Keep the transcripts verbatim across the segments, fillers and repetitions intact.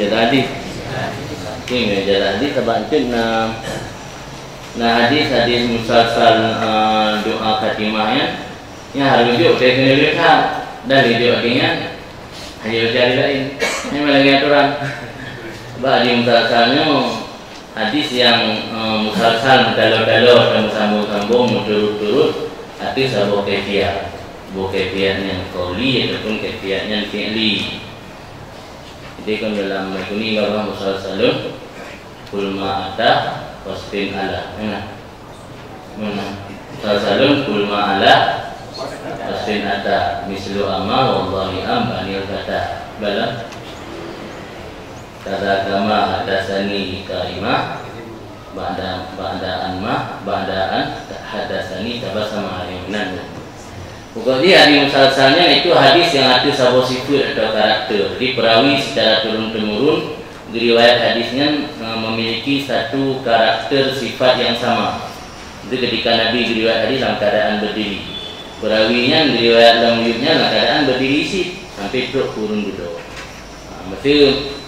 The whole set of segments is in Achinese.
Ijazah hadis. Oke, ijazah hadis sabab cit na, na hadis-hadis musalsal, eh, doa khatimah nyan. Nyan harus jok dari kena lihat dan jok lagi nyan. Hanya cari lain. Memang lagi aturan. Sebab hadis musalsal nyoe hadis yang, eh, musalsal, meutalô-talô dan sambung-sambung, meuturut-turut ateueh saboh kaifiat. Boh kaifiat nyan qauli ataupun kaifiat nyan fi'li. Jadi kan dalam Baiquni babah musalsalun kul ma ata wasfin ala. Mana? Mana? Musalsalun kul ma ala wasfin ata mislu ama wallahi am banil kata. Balam. Kada kama hadasani kaimah ba'da, ba'da an ma, ba'da an hadasani tabasama ayunan. Pokok jih hadis musalsal nyan itu hadis yang ada saboh sifat atau karakter. Jadi perawi secara turun-temurun geriwayat hadis nyan, eh, memiliki satu karakter sifat yang sama. Itu ketika Nabi geriwayat hadis dalam keadaan berdiri. Perawi nyan geriwayat lam uyup nyan dalam keadaan berdiri cit sampai trok kurun dudoe. Ha, maksud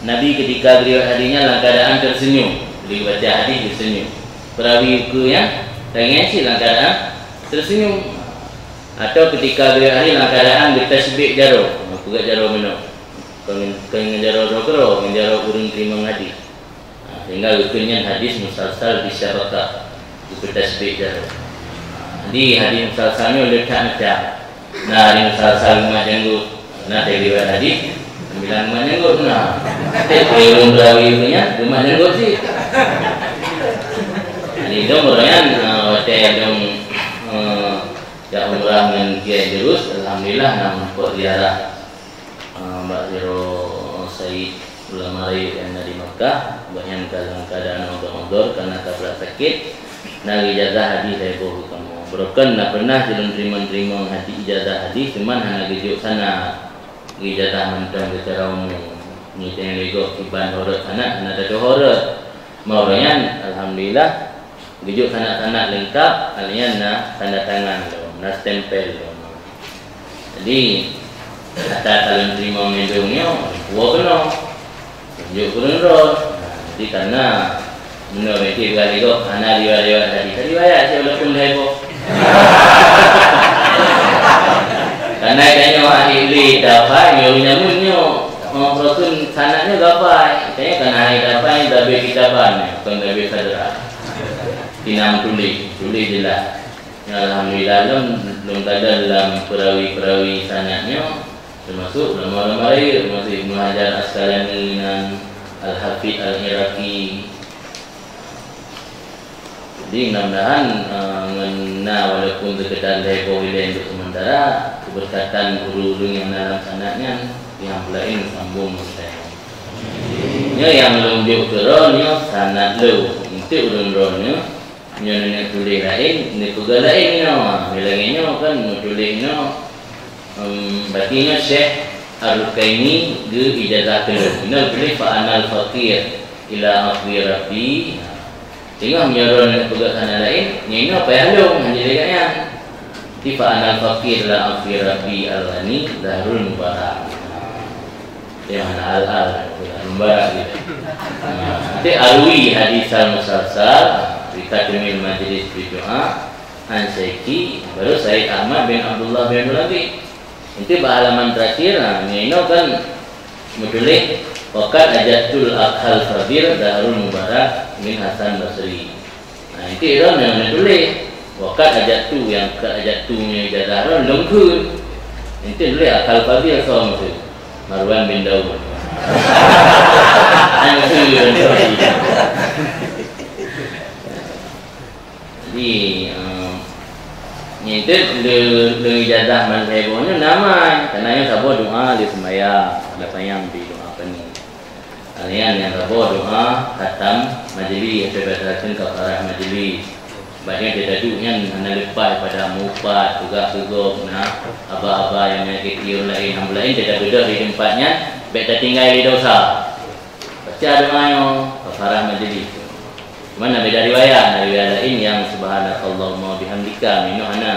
Nabi ketika geriwayat hadis nyan dalam keadaan tersenyum. Jadi baca hadis tersenyum. Perawi ukeue nyan tangian cit dalam keadaan tersenyum. Atau ketika geriwayat hadis dalam keadaan geutasbik jaroe, peugah jaroe meunoe. Kon, kon ngon jaroe droe keudroe, ngon jaroe ureuëng teurimong hadis. Ha, sehingga geukheun nyan hadis musalsal bisyabakah, geupeutasbik jaroe. Ha, jadi hadis musalsal nyoe le that macam. Na hadis musalsal geumat janggut, na teuh riwayat hadis, bilang geumat janggut na. Tapi ureuëng perawi nyan geumat janggut cit. Jadi dong ureuëng nyan, ha, watée dong, ha, jak umrah ngon Kiai Idrus, alhamdulillah na meurumpok ziarah. Ah, bak sidroe said ulama rayeuk nyang na di Makkah, gobnyan ka dalam keuadaan udhur-udhur karena ka brat sakét, na ijazah hadis lhée boh geukamoe. Baroekon na pernah sidroe teurimong-teurimong hadis, ijazah hadis, cuman hana geujok sanad. Ijazah mantong seucara umum. Nyoe lé gob kiban horot sanad hana tatu'oh horot. Meurunoe nyan, alhamdulillah, geujok sanad-sanad leungkab, alèh nyan na tanda tangan lom, na stempel lom. Jadi, ata ka lôn teurimong lé lôn nyoe, puwoe keunoe. Tunjok keu ureueng droe. Nah, jadi karena meunurot lagèe gob hana riwayat-riwayat hadis. Riwayat cit walaupun lhèe boh. Karena tanyoe ahli ulèe dafa, nyoe nyamun nyoe. Oh, Rasul sanad nyoe dafa. Tanyoe kan ahli dafa, nyoe dabe kitaban, kon dabe sadra. Tina meutuléh, tuléh jeulaih. Alhamdulillah, lôn, lôn gadôh lam peurawi-peurawi sanad nyoe, teumasuk ulama-ulama laén, teumasuk Ibnu Hajar Asqalani ngon Al-Hafidz Al-Iraqi. Jadi, mudah-mudahan, eh, ngon na walaupun seukeudar lhèe boh ilèe untuk sementara, keubeureukat ureueng-ureueng nyang na lam sanad nyan, nyang laén sambông ngon tanyoe. Nyoe nyang lôn jok keudroe nyoe sanad lôn, eunteuk ureueng droeneuh, nyoe neutuléh laén, neupeugah laén nyoe. Lagèe nyoe kan meutuléh nyoe, em, berarti nyoe Syekh Ar-Rukaini geu ijazah keu lôn. Inoe tuléh fa anal faqir ila afwi rabbi. Teungoh meunyoe droeneuh peugah hana laén, nyoe inoe payah lôn, hana lé gobnyan. Fa anal faqir ila afwi rabbi al-ghani zahrul mubarak. Nyang hana al-al, bukan mubarak gitu. Nah, nanti arwi hadis al-musalsal, dikhatimil majlis bidoa, an Syeikhi, baru Said Ahmad bin Abdullah bin Abdul Latif. Nanti bak halaman terakhir, nah, nyoe inoe kan meutuléh, "Wa qad ajadtul akhal fadil Zahrul Mubarak min Hasan Basri." Nah, itu droeneuh neutuléh. Wa qad ajadtu, nyang qad ajadtu nyoe ijazah droeneuh lôn kheun. Ente tuléh akhal fadil soe maksud? Marwan bin Daud. Kan kheun. Jadi, eh, nyan tu le, le ijazah man lhèe boh nyoe na mai. Karena nyoe saboh doa lé seumayang. Ada panyang di doa kami. Nyan nyang saboh doa khatam majlis, atau bacakan kafarah majlis. Sebab nyan teuh taduek nyan hana leupah pada mupat, peugah keu gob na, haba-haba nyang menyakiti ureueng laén, hamba laén teuh tabeudôh di teumpat nyan, bèk tatinggai lé desya. Baca doa nyoe, kafarah majlis. Cuma na beda riwayat, na riwayat laén nyang subhanakallahumma wa bihamdika, nyoe hana.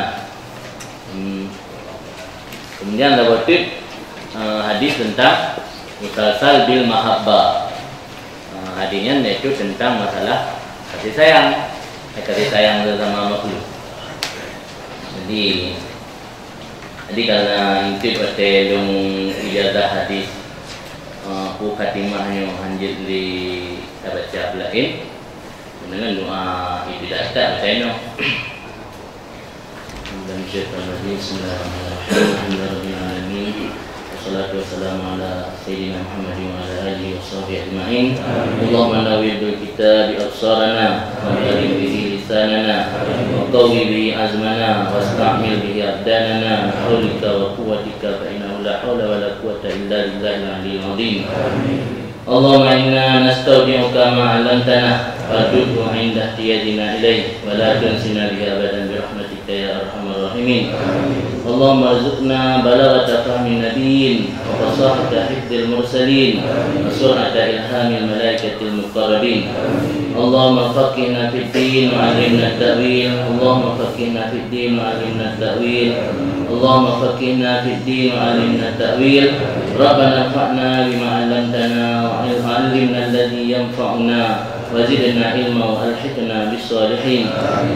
Hmm. Kemudian saboh teuk, eh, hadis tentang Musalsal bil mahabbah. Ah, hadis nyan yaitu tentang masalah kasih sayang. Eh, kasih sayang sesama makhluk. Jadi, jadi karena inti watée lôn ijazah hadis, ah, peue khatimah nyoe hanjeuet lé tabaca peulaén, dengan doa ibtidah tak baca inoe. Bismillahirrahmanirrahim. Alhamdulillahirabbil alamin. Wassalatu wassalamu ala sayyidina Muhammadin wa ala alihi wa sahbihi ajma'in. Allahumma nawwir bil kitabi absarana, wa bayyid bihi lisanana, wa qawwi bihi azmana, wasta'mil bihi abdanana, bi haulika wa quwwatika, fa innahu la haula wa la quwwata illa billahil aliyyil azim. Allahumma inna nastaudi'uka ma 'allamtana, fardudhu 'inda ihtiyajina ilaih, wa la tunsina bihi abadan bi rahmatika ya arhamar rahimin. Allahumma rzuqna balaghata fahmin nabiyyin, wa fasahata hifdzil mursalin, wa sur'ata ilhamil malaikatil muqarrabin. Allahumma faqihna fid din wa 'allimna ta'wil. Allahumma faqihna fid din wa 'allimna ta'wil. Allahumma faqihna fid din wa 'allimna ta'wil. Rabbana anfa'na bima 'allamtana wa 'allimna alladzi yanfa'una wa zidna ilma wa alhiqna bis salihin.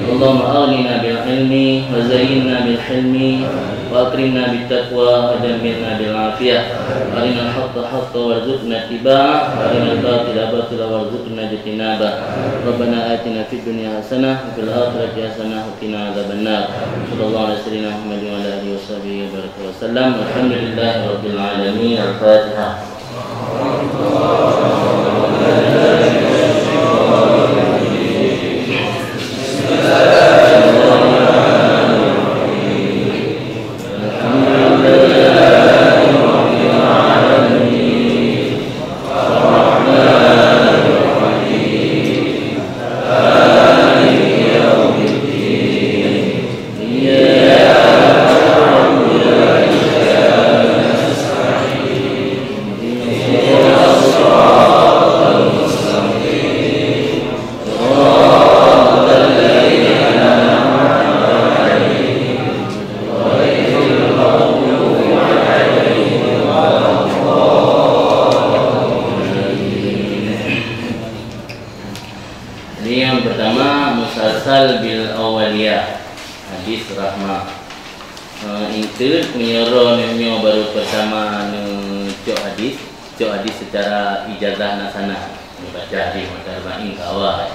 Allahumma aghnina bil ilmi wa zayyinna bil hilmi wa akrimna bit taqwa wa jammirna bil afiyah. Arinal haqqa haqqa warzuqna ittiba'a, wa arinal batila batila warzuqna ijtinaba. Rabbana atina fid dunya hasanah wa fil akhirati hasanah wa qina adzabannar. Sallallahu ala sayyidina Muhammadin wa ala alihi wa sahbihi wa baraka wa sallam. Alhamdulillahi rabbil alamin. Al-Fatihah. Jadi, nyang pertama, musalsal bil awwaliyah, hadis rahmah. Eh, inti meunyoe nyoe baru pertama neucok hadis, cok hadis secara ijazah na sana. Neubaca hadis mutarba'in ka awai.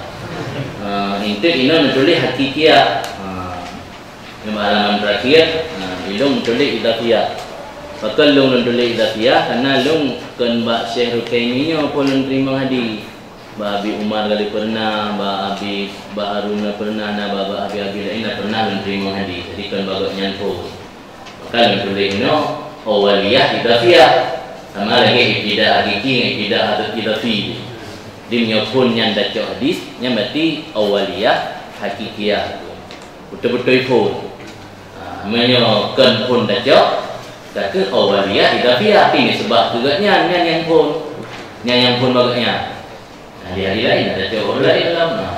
Eh, inti inoe neutuléh hakikiah. Eh, Lam halaman terakhir, nah, ilong tuléh idhafiyah. Pakon lôn lôn tuléh idhafiyah? Karena lôn kon bak Syekh Rukaini nyoe phon lôn teurimong hadis. Bak Abi Umar Ghali pernah, bak Abi, bak Harun na pernah, na bak, bak Abi, Abi laén na pernah lôn teurimong hadis. Jadi kon bak gobnyan phon. Maka lôn tuléh nyoe awaliyah idhafiyah. Sama lagèe ibtidah hakiki ngon ibtidah idhafi. Di nyoe phon nyan tacok hadis, nyan berarti awaliyah hakikiyah. Beutôi-beutôi phon. Ha, meunyoe kon phon tacok, ka keuh awaliyah idhafiyah, tapi nisbah keu gobnyan, nyan nyang phon. Nyan nyang phon bak gobnyan. Nah, di hadis laén, ada cok ureueng laén lam. Nah,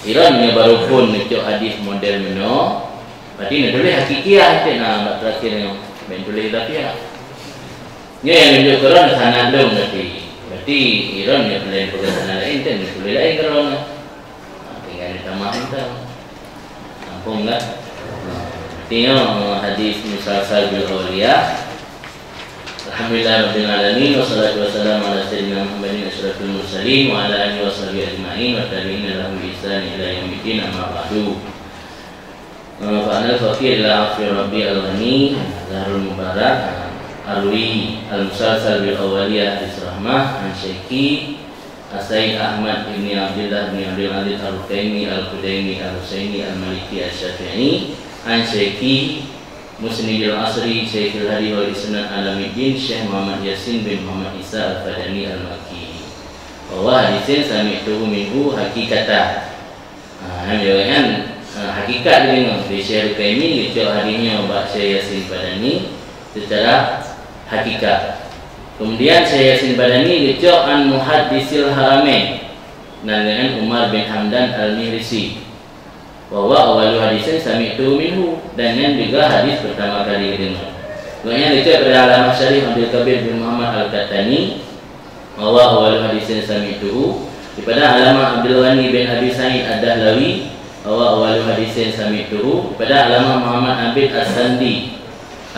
iran meunyoe baru phon neucok hadis model meunoe, berarti neutuléh hakikiyah, cit na bak terakhir nyoe. Bèk tuléh idhafiyah. Nyoe nyang nunjuk keu droeneuh sanad lôn berarti. Berarti iran nyoe peureulèe peugah sanad laén, kan neutuléh laén keu droeneuh. Ha, tinggai neutamah mantong. Muphom kan? Ha, artinya, hadis musalsal bil awaliyah. Alhamdulillah rabbil alamin, wassalatu wassalamu ala sayyidina Muhammadin asyrafil mursalin wa ala alihi wa sahbihi ajma'in wa tabi'ina lahum bi ihsan ila yaumiddin, amma ba'du. Eh, fa anal faqir ila afwi rabbi al-ghani, Zahrul Mubarak, eh, arwi al-musalsal bil awaliyah hadis rahmah, an syekhi As-Sayyid Ahmad ibni Abdullah bin Abdul Aziz Al-Rukaini Al-Kudaini Al-Husaini Al-Maliki Al-Syafi'i, an Syekhi Musnidil Asri, Syekh Al-Hadi wal Isnad Alamiddin, Syekh Muhammad Yasin bin Muhammad Isa Al-Fadani Al-Makki. Bahwa hadisin sami'tuhu minhu hakikatan. Ha, nyan, ha, hakikat geudeungoe. Di Syekh Al-Utsaimin geucok hadis nyoe bak Syekh Yasin Fadani secara hakikat. Kemudian Syekh Yasin Fadani geucok an Muhaddisil Haramain, nan geunan Umar bin Hamdan Al-Mihrisi. Wa huwa awwalu hadisin sami'tu minhu, dan nyan juga hadis pertama kali geudeungoe. Gobnyan geucok pada Allamah Syarif Abdul Kabir bin Muhammad Al-Qahtani, wa huwa awwalu hadisin sami'tuhu. Daripada Allamah Abdul Ghani bin Abi Sa'id Ad-Dahlawi, wa huwa awwalu hadisin sami'tuhu. Daripada Allamah Muhammad Abid As-Sandi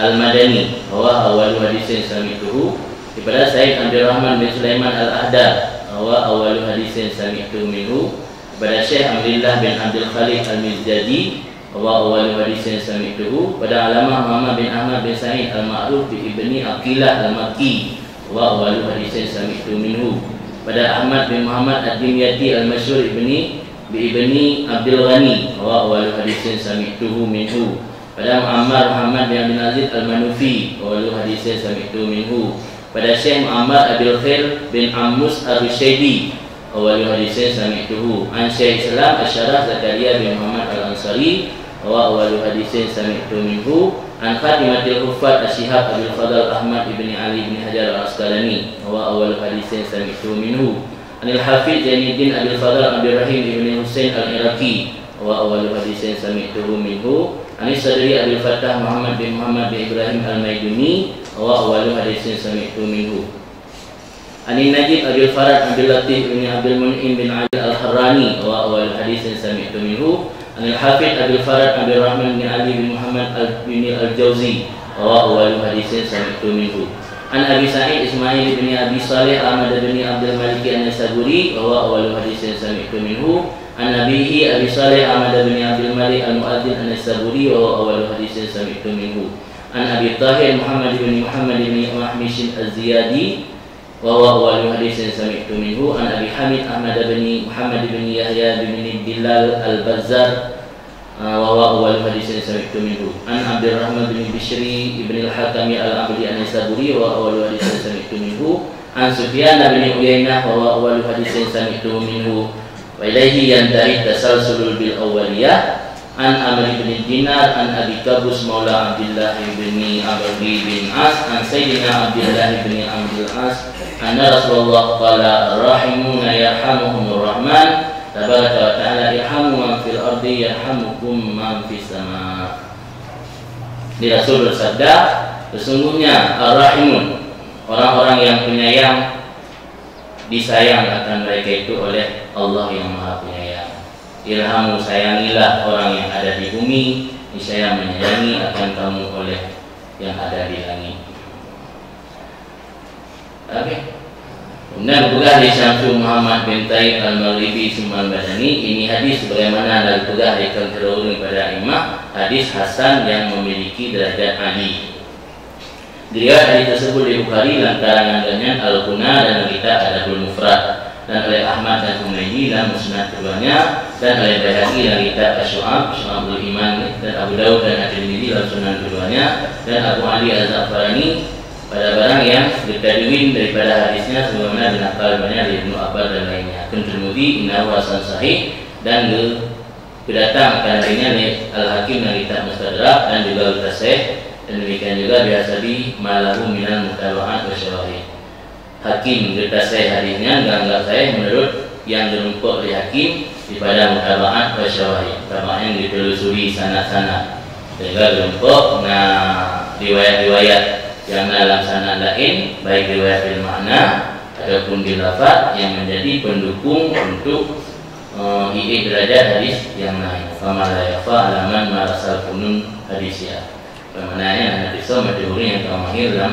Al-Madani, wa huwa awwalu hadisin sami'tuhu. Daripada Said Abdul Rahman bin Sulaiman Al-Ahdar, wa huwa awwalu hadisin sami'tu minhu. Daripada Syekh Amrillah bin Abdul Khaliq Al-Mizjaji, wa huwa awwalu hadisin sami'tuhu. Daripada Allamah Muhammad bin Ahmad bin Sa'id Al-Ma'ruf bi Ibni Aqilah Al-Makki, wa huwa awwalu hadisin sami'tu minhu. Daripada Ahmad bin Muhammad Ad-Dimyati Al-Masyhur ibni, bi Ibni Abdul Ghani, wa huwa awwalu hadisin sami'tuhu minhu. Daripada Muammar Muhammad bin Abdul Aziz Al-Manufi, wa huwa awwalu hadisin sami'tu minhu. Daripada Syekh Muammar Abil Khair bin Ammus Ar-Rusyaidi, wa huwa awwalu hadisin sami'tuhu. An Syekh Islam Asy-Syarah Zakaria bin Muhammad Al-Ansari, wa huwa awwalu hadisin sami'tu minhu. An Khatimatil Huffaz Asy-Syihab Abil Fadl Ahmad ibni Ali bin Hajar Al-Asqalani, wa huwa awwalu hadisin sami'tu minhu. Anil Hafidz Zainuddin Abil Fadl Abdurrahim ibni Husain Al-Iraqi, wa huwa awwalu hadisin sami'tuhu minhu. Anis Sadri Abil Fattah Muhammad bin Muhammad bin Ibrahim Al-Maiduni, wa huwa awwalu hadisin sami'tu minhu. Anin Najib Abil Faraj Abdul Latif bin Abdul Mun'im bin Ali Al-Harrani, wa huwa awwalu hadisin sami'tu minhu. Anil Hafidz Abil Faraj Abdul Rahman bin Ali bin Muhammad Al-, bin Al-Jauzi, wa huwa awwalu hadisin sami'tu minhu. An Abi Sa'id Ismail bin Abi Saleh Ahmad bin Abdul Malik An-Naisaburi, wa huwa awwalu hadisin sami'tu minhu. An abihi Abi Saleh Ahmad bin Abdul Malik Al-Mu'adzin An-Naisaburi, wa huwa awwalu hadisin sami'tu minhu. An Abi Tahir Muhammad bin Muhammad bin Mahmishin Az-Ziyadi, wa huwa awwalu hadisin sami'tu minhu. An Abi Hamid Ahmad bin Muhammad bin Yahya bin Bilal Al-Bazzar, wa huwa awwalu hadisin sami'tu minhu. An Abdurrahman bin Bishri ibn Al-Hakami Al-Abdi An-Naisaburi, wa huwa awwalu hadisin sami'tu minhu. An Sufyan bin Uyainah, wa huwa awwalu hadisin sami'tu minhu. Wa ilaihi yantahi tasalsulul bil awwaliyah. An Amr bin Dinar, an Abi Kabus maula Abdullah bin Amr bin As, an Sayyidina Abdullah bin Amr bin As, anna Rasulullah qala, "Ar-rahimuna yarhamuhumur Rahman, tabaraka wa ta'ala, irhamu man fil ardi yarhamukum man fis sama." Di Rasul bersabda, "Sesungguhnya ar-rahimun, orang-orang yang penyayang, disayang akan mereka itu oleh Allah yang Maha Penyayang. Irhamu, sayangilah orang yang ada di bumi, niscaya menyayangi akan kamu oleh yang ada di langit." Oke. Kemudian peugah lé Syamsu Muhammad bin Taib Al-Maghribi Sumal Madani, ini hadis sebagaimana na geupeugah lé keudroe ureuëng pada imam, hadis hasan yang memiliki derajat ali. Diriwayat hadis tersebut lé Bukhari lam karangan geuhnyan Al-Kuna dan lam kitab Adabul Mufrad, dan oleh Ahmad dan Humaidi lam Musnad keduanya, dan oleh Baihaqi lam kitab Asy-Syu'ab, Syu'abul Iman, dan Abu Daud dan At-Tirmidzi lam Sunan keduanya, dan Abu Ali Az-Za'farani pada barang yang geutadwin daripada hadisnya sebagaimana geunakal banyak dari Ibnu Abbas dan lainnya. Kheun Tirmidzi, "Innahu hasan sahih," dan geu-, geudatang akan hadisnya lé Al-Hakim lam kitab Mustadrak dan juga geutasahih, dan demikian juga bihasabi ma lahu minal mutaba'at wa syawahid. Hakim geutasahih hadis nyan, geuanggap sahih meunurot nyang geurumpok lé Hakim daripada mutabaat wa syawahid. Mutabaat nyan geutelusuri sanad-sanad, sehingga geurumpok na riwayat-riwayat nyang na lam sanad laén, baik riwayat bil makna ataupun bil lafaz, nyang menjadi pendukung untuk, eh, iék derajat hadis nyang na. Fama la yakhfa 'ala man marasal funun hadisiyah. Maknanya, hana teusoe meuteuri nyang ka mahir lam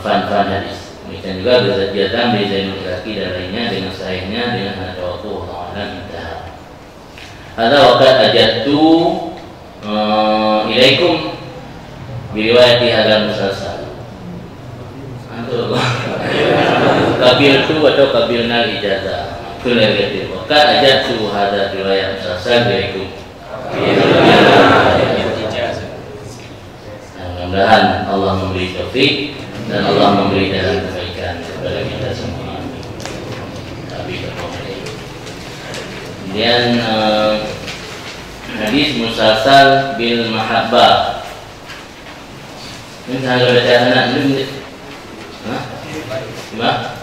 fan-fan hadis. Demikian juga geudatang lé Zainul Iraqi dan lainnya dengan sahihnya dengan hana tawakuf, wallahu a'lam, intaha. Hadza wa qad ajadtu, eh, ilaikum bi riwayati hadzal musalsal. Antum. Qabiltu atau qabilnal ijazah. Itulah dia. Wa qad ajadtu hadza riwayat musalsal ilaikum. Nah, mudah-mudahan Allah memberi taufik dan Allah memberi jalan kebaikan kepada kita semua. Amin. Kemudian, eh, hadis musalsal bil mahabbah. Ini saya baca sanad dulu. Hah? Gimana?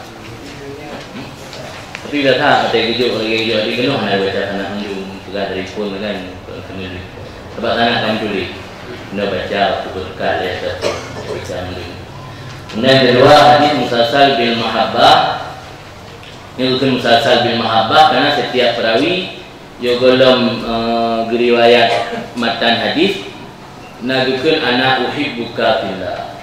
Tapi biasa ada gejok, ada gejok, ada gejok, hana baca sanad dulu. Peugah dari phone kan, kena. Sebab sanad kan tulis. Kena baca, aku berkat, ya, satu. Kemudian kedua, hadis musalsal bil mahabbah. Ini bukan musalsal bil mahabbah karena setiap perawi yo golom, eh, geriwayat matan hadis na geukheun ana uhibbuka fillah.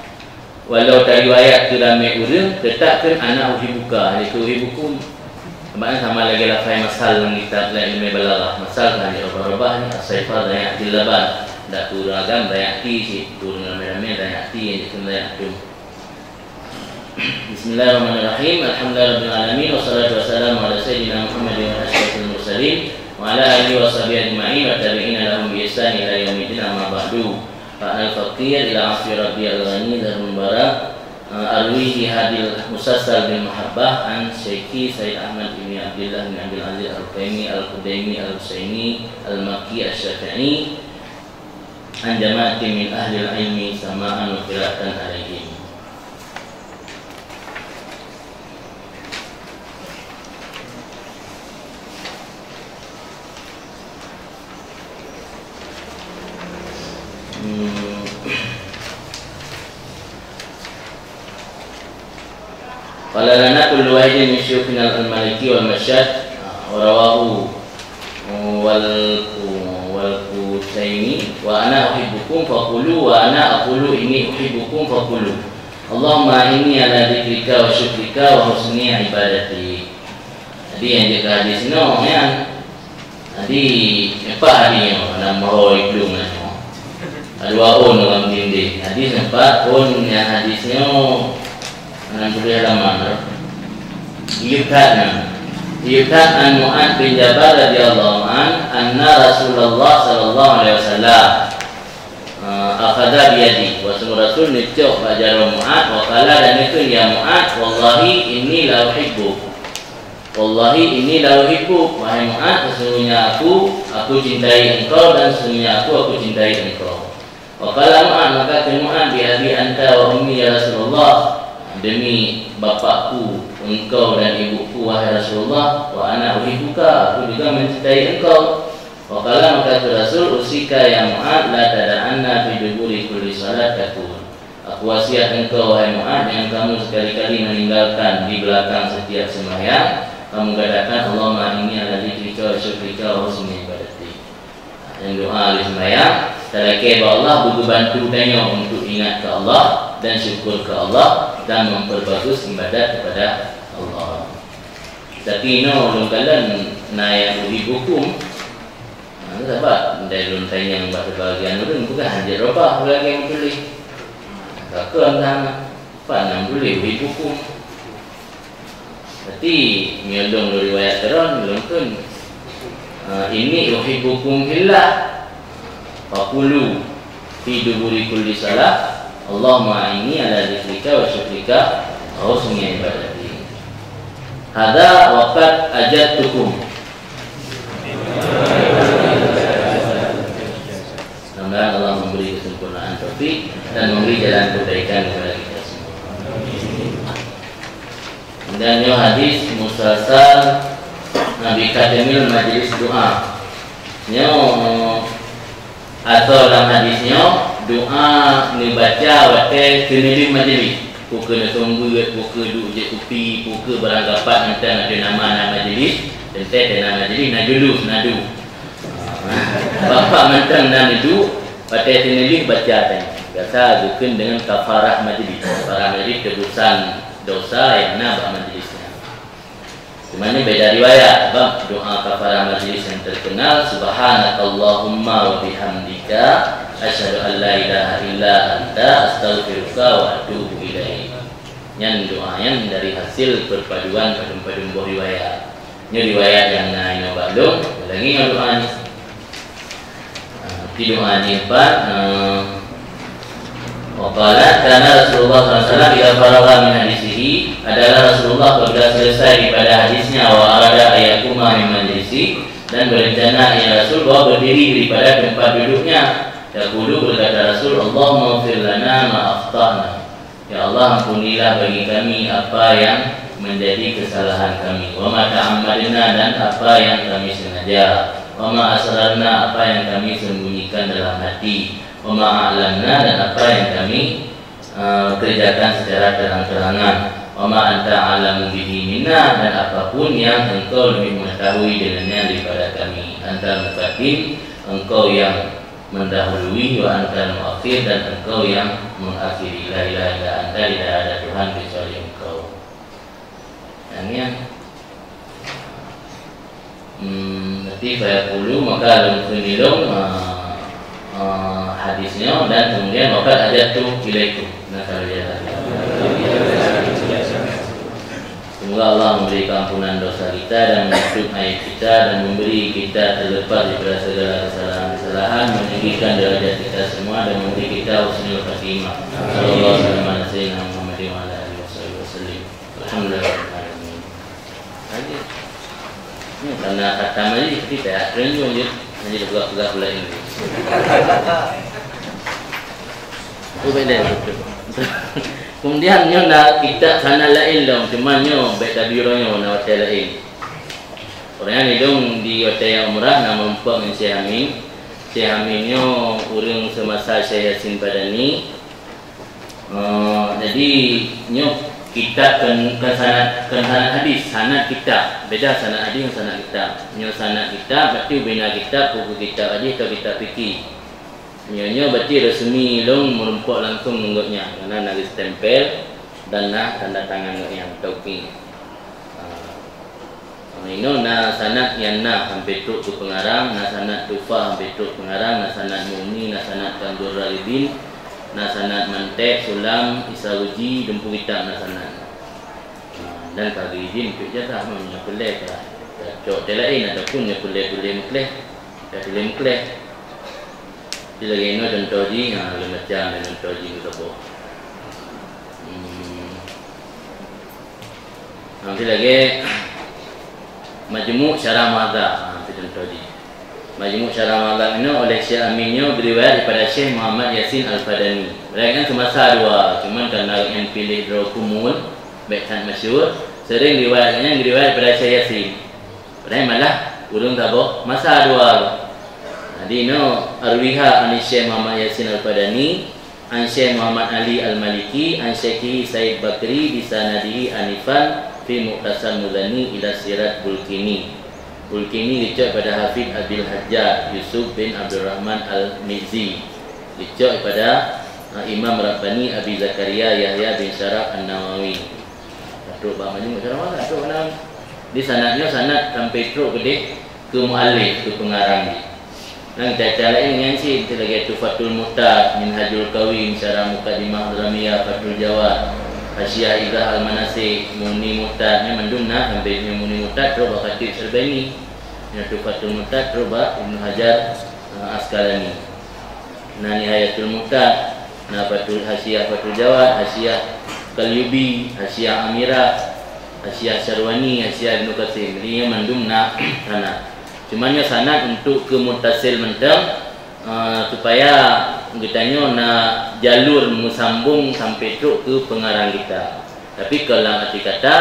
Walau tariwayat keu ramé ureuëng, teutap kheun ana uhibbuka, hana kheun uhibbukum. Makna sama lagée lafai masal lam kitab lam ilmu balaghah. Masal kan ya robah-robah ni asaifa daya jilaban. Dak tu ureuëng agam daya ti cit, tu ureuëng ramé-ramé daya ti yang dikheun daya tu. Bismillahirrahmanirrahim. Alhamdulillahirabbil alamin. Wassalatu wassalamu ala sayyidina Muhammadin wa asyrafil mursalin wa ala alihi wa sahbihi ajma'in wa tabi'ina lahum bi ihsan ila yaumiddin, amma ba'du. Fa anal faqir ila afwi rabbi al-ghani dzal mubarak, eh, arwihi hadil musalsal bil mahabbah an Syekhi Sayyid Ahmad ibni Abdillah bin Abdul Aziz Al-Qutaimi Al-Qutaimi Al-Husaini Al-Makki Asy-Syafi'i an jama'atin min ahlil ilmi sama'an wa qira'atan alaihim. Hmm. Qala lana kullu wahidin min syuyukhina al-Maliki wal Masyad, wa rawahu wal ku-, wal Qutaimi, wa ana uhibbukum faqulu, wa ana aqulu inni uhibbukum faqulu. Allahumma inni ala dzikrika wa syukrika wa husni ibadati. Jadi, nyang jeuet keu hadis nyoe nyan. Jadi, empat hadis nyoe, lam bahô iplueng nyoe. Dua ôn lam dinding. Hadis empat, ôn nyang hadis nyoe, enam puluh halaman. Yukhatna. Yukhat an Mu'ad bin Jabal radhiyallahu an, anna Rasulullah sallallahu alaihi wasallam, eh, akhadha biyadi. Bahwasanya Rasul neucok bak jaroe Mu'ad, wa qala dan neukheun, "Ya Mu'ad, wallahi inni la uhibbuk." Wallahi inni la uhibbuk, wahai Mu'ad, sesungguhnya aku, aku cintai engkau dan sesungguhnya aku, aku cintai engkau. Wa qala Mu'ad, maka kheun Mu'ad, "Bi abi anta wa ummi ya Rasulullah, demi bapakku, engkau dan ibuku, wahai Rasulullah, wa ana uhibbuka, aku juga mencintai engkau." Wa qala, maka kheun Rasul, "Usika ya Mu'ad, la tada'anna fi duburi kulli salat taqul." Aku wasiat engkau, wahai Mu'ad, jangan kamu sekali-kali meninggalkan di belakang setiap sembahyang, kamu katakan, "Allahumma inni ala dzikrika wa syukrika wa husni ibadatik." Nyang doa lé sembahyang, talakée bak Allah beubantu tanyoe untuk ingat keu Allah dan syukur keu Allah dan memperbagus ibadat kepada Allah. Tapi inoe ulôn kalon na nyang uhibbukum. Ha, sabab ndai lôn tanyong bak sibagian ureuëng, peugah hanjeuet robah lagée meutuléh. Ka kheun hana, pat na meutuléh uhibbukum. Berarti meunyoe lôn riwayat keudroe, lôn kheun, eh, inni uhibbukum fillah. Faqulu fi duburi kulli salah, Allahumma inni ala dzikrika wa syukrika wa husni ibadati. Hadza wa qad ajabtukum. Mudah-mudahan Allah memberi kesempurnaan taufik dan memberi jalan kebaikan kepada kita semua. Dan nyoe hadis musalsal Nabi Khatimil Majlis Doa. Nyoe atau lam hadis nyoe doa neubaca watée teuneulim majlis. Peu kheueh neuseumeubeuet, peu kheueh duek jép kupi, peu kheueh barang gapat mantong ateueh nama na majlis, teuntée na majlis, na julus, na du. Bapak mantong na neuduek, watée teuneulim baca tadi. Biasa geukheun dengan kafarah majlis. Kafarah majlis tebusan dosa nyang na bak majlis nyan. Cuma nyoe beda riwayat, sebab doa kafarah majlis nyang terkenal, "Subhanakallahumma wa bihamdika, asyhadu an la ilaha illa anta, astaghfiruka wa atubu ilaik." Nyan doa nyan dari hasil perpaduan padum-padum boh riwayat. Nyoe riwayat nyang na inoe bak lôn, lagée nyoe doa nyan. Ah, di doa nyan pat, ah, wa qala, kana Rasulullah sallallahu alaihi wasallam idza faragha min hadisihi, adalah Rasulullah apabila selesai daripada hadisnya, wa arada ayyakuma min majlisi, dan berencana ia Rasul bahwa berdiri daripada tempat duduknya, yaqulu, berkata Rasul, "Allahumma ighfir lana ma akhta'na." Ya Allah, ampunilah bagi kami apa yang menjadi kesalahan kami. Wa ma ta'ammadna, dan apa yang kami sengaja. Wa ma asrarna, apa yang kami sembunyikan dalam hati. Wa ma a'lanna, dan apa yang kami, eh, kerjakan secara terang-terangan. Wa ma anta a'lamu bihi minna, dan apapun yang engkau lebih mengetahui dengannya daripada kami. Antal muqaddim, engkau yang mendahului, wa antal muakhir, dan engkau yang mengakhiri. La ilaha illa anta, tidak ada Tuhan kecuali engkau. Yang ni, hmm, nanti saya dulu, maka lôn kheun lôn, ah, ah, hadis nyoe, dan kemudian waqad ajabtu ilaikum. Nah, kalau ya. Semoga Allah memberi keampunan dosa kita dan menutup aib kita dan memberi kita terlepas daripada segala kesalahan-kesalahan, meninggikan derajat kita semua dan memberi kita husnul khatimah. Sallallahu alaihi wasallam. Alhamdulillah. Lagi. Ni karena kata mari kita tak terima je. Hanya pegang-pegang pula ini. Tu beda. Kemudian nyoe na kitab sanad laén dong, cuma nyoe bèk tabi uroe nyoe na watèe laén. Uroe nyan idong di watèe nyang umrah na meurumpok ngon Syekh Amin. Syekh Amin nyoe ureueng semasa Syekh Yasin Padani. Eh, jadi nyoe kitab kon, kon sanad, kon sanad hadis, sanad kitab. Beda sanad hadis ngon sanad kitab. Nyoe sanad kitab, berarti ubena kitab, buku kitab hadis atau kitab fikih. Nyoe, nyoe berarti resmi lôn meurumpok langsung ngon gobnyan, karena na geustempel dan na tanda tangan gobnyan, tauqi. Ah, inoe na sanad nyang na sampai trok keu pengarang, na sanad Tuhfah sampai trok pengarang, na sanad Mughni, na sanad Kanzur Raghibin, na sanad Mantek, Sulam, Isauji, dumpeue kitab na sanad. Ah, dan ka geuidin untuk ijazah, meunyoe peureulèe ka, ka cok teuh laén ataupun nyoe peureulèe tuléh meukleh, ka tuléh meukleh. Di lagèe nyoe contoh jih, ha, lagèe macam contoh jih keu saboh. Hmm. Ha, di lagèe Majmu' Syarah Muhadzab, ha, itu contoh jih. Majmu' Syarah Muhadzab inoe oleh Syekh Amin nyoe geuriwayat daripada Syekh Muhammad Yasin Al-Fadani. Riwayat nyan semasa dua, cuman karena nyan piléh droe kumul, bèk that masyhur, sering riwayat nyan geuriwayat daripada Syekh Yasin. Padahai malah ureueng saboh masa dua. Jadi, nyoe arwiha an Syekh Muhammad Yasin Al-Fadani, an Syekh Muhammad Ali Al-Maliki, an Syekhi Said Bakri, bi sanadihi anifan fi Mukhtasar Muzani ila Sirat Bulkini. Bulkini geucok pada Hafidh Abil Hajjaj Yusuf bin Abdurrahman Al-Mizzi. Geucok pada, ah, Imam Rabbani Abi Zakaria Yahya bin Syaraf An-Nawawi. Trok bak Majmu' Syarah Muhadzab, trok lam. Di sanad nyoe sanad sampai trok keudeh keu muallif, keu pengarang jih. Nyan kitab-kitab laén nyan cit, lagèe Tuhfatul Muhtad, Minhajul Qawim, Syarah Muqaddimah Hadramiyah, Fathul Jawad, Hasyiah Idah Al-Manasik, Mughni Muhtad, nyan mandum na sampai nyoe Mughni Muhtad trok bak Khatib Syarbaini. Nyan Tuhfatul Muhtad trok bak Ibnu Hajar, eh, Asqalani. Na Nihayatul Muhtad, na Fathul, Hasyiah Fathul Jawad, Hasyiah Qalyubi, Hasyiah Amirah, Hasyiah Syarwani, Hasyiah Ibnu Qasim. Jadi, nyan mandum na sanad. Cuma nyoe sanad untuk keu muttasil mantong, eh, supaya geutanyoe na jalur meusambong sampai trok keu pengarang kitab. Tapi kon lam arti kata,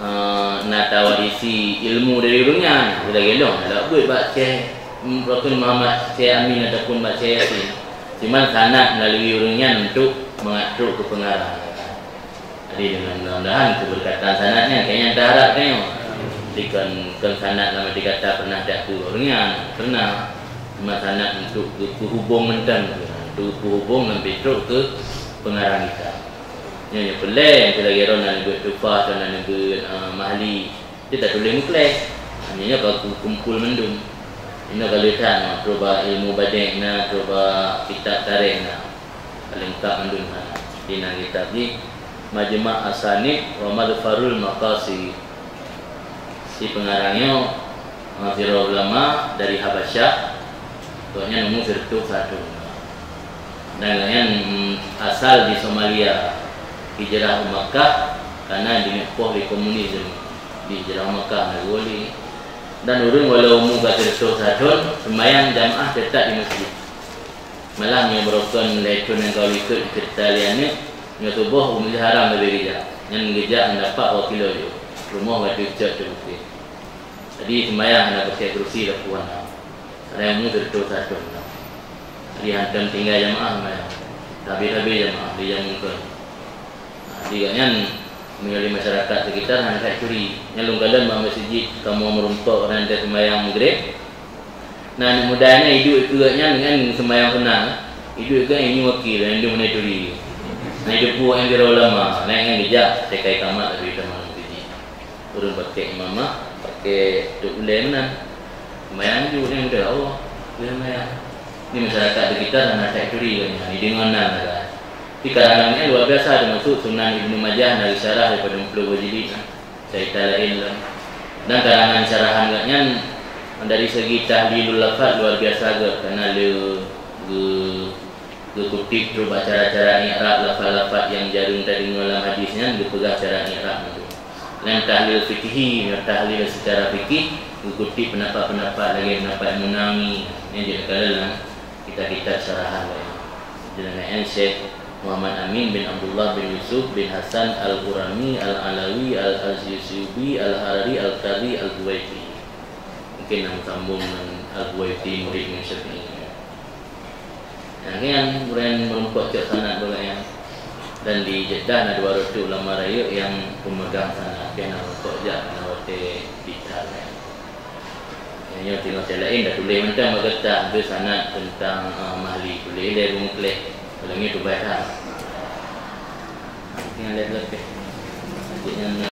eh, na tawarisi ilmu dari ureueng nyan. Lagèe lôn, lôn buet bak Syekh, mm, Rasul Muhammad, Syekh Amin ataupun bak Syekh Yasin. Cuman sanad melalui ureueng nyan untuk mangat trok keu pengarang. Jadi, dengan mudah-mudahan keberkatan sanad nyan, kayaknya taharap tengok. Jadi, kon, kon sanad lam arti kata pernah jatuh ureueng nyan. Pernah. Cuma sanad untuk geupeuhubong mantong. Untuk geupeuhubong sampai trok keu pengarang kitab. Nyoe, nyoe peureulèe, nyoe lagèe droe na neubeuet Tuhfah, droe na neubeuet, eh, Mahli. Nyoe tatuléh meukleh. Nyoe, nyoe ka kumpul mandum. Nyoe ka lheueh that, nyoe, trok bak ilmu badé na, trok bak kitab tarikh na. Ka leungkab mandum na. Di na kitab jih, Majma' Asanid wa Madhfarul Maqasid. Si pengarang nyoe, eh, sidroe ulama dari Habasyah, gobnyan umu sireutoh sithon. Dan gobnyan, mm, asal di Somalia, hijrah u Makkah, karena jineuk poh lé komunis, dihijrah u Makkah, na geuwali. Dan ureueng walau umu ka sireutoh sithon, seumbahyang jamaah teutap di masjid. Malam nyoe beurukon lhèe thon nyang ka likot ceurita lé aneuk, nyoe suboh umu jih haram leubeh geujak. Nyan geujak ngon dapak dua kilo jih. Rumoh ka jicok teuh bukét. Jadi, seumbahyang hana pakai kerusi lakoe hana. Hana umu sireutoh sithon na. Jadi, hantom tinggai jamaah seumbahyang. Habéh-habéh jamaah di jameun kon. Nah, di gobnyan meunyoe di masyarakat sekitar hana that turi. Nyan lôn kalon bak meuseujid kamoe meurumpok ureueng teuh seumayang Maghrib. Nah, aneuk muda nyan iduek keu gobnyan ngon seumayang sunat. Iduek keu gobnyan nyoe wakil, nyan dum hana turi. Nah, iduek keu gobnyan sidroe ulama, nyan geujak teuka ikamat laju teuma meuseujid. Ureueng pakai imamah, pakai tok ulèe meunan. Seumayang ju nyan udah Allah, dia seumayang. Di masyarakat sekitar hana that turi gobnyan, dideungoe nan lah. Di karangan nyan luar biasa, teumasuk Sunan Ibnu Majah na risalah daripada enam puluh dua jilid, nah. Cerita laén lah. Dan karangan syarahan gobnyan dari segi tahlilul lafaz luar biasa gét, karena le ge-, geukutip trok bak cara-cara i'rab lafaz-lafaz nyang jareueng tadeungoe lam hadis nyan, geupeugah cara i'rab mandum. Nyan tahlil fikhi, nyan tahlil secara fikih, geukutip pendapat-pendapat lagèe pendapat Imam Nawawi, nyan jeuet neukalon lam kitab-kitab syarahan laén. Jeuet neukalon Syekh Muhammad Amin bin Abdullah bin Yusuf bin Hasan Al-Hurami Al-Alawi Al-Asyubi Al-Harari Al-Qadhi Al-Buwaiti. Mungkin na meusambông ngon Al-Buwaiti, murid Imam Syafi'i. Nah, nyan ureueng meurumpok cok sanad bak gobnyan. Dan di Jeddah na dua ratus ulama rayeuk nyang pemegang sanad, nyang na meurumpok jak na watèe bita. Nyoe teungoh laén dah tuléh mantong bak gata, tu sanad teuntang, ah, mahli tuléh lé bungkléh. Kalau nyoe tubai that. Nyan lé-lé. Nyan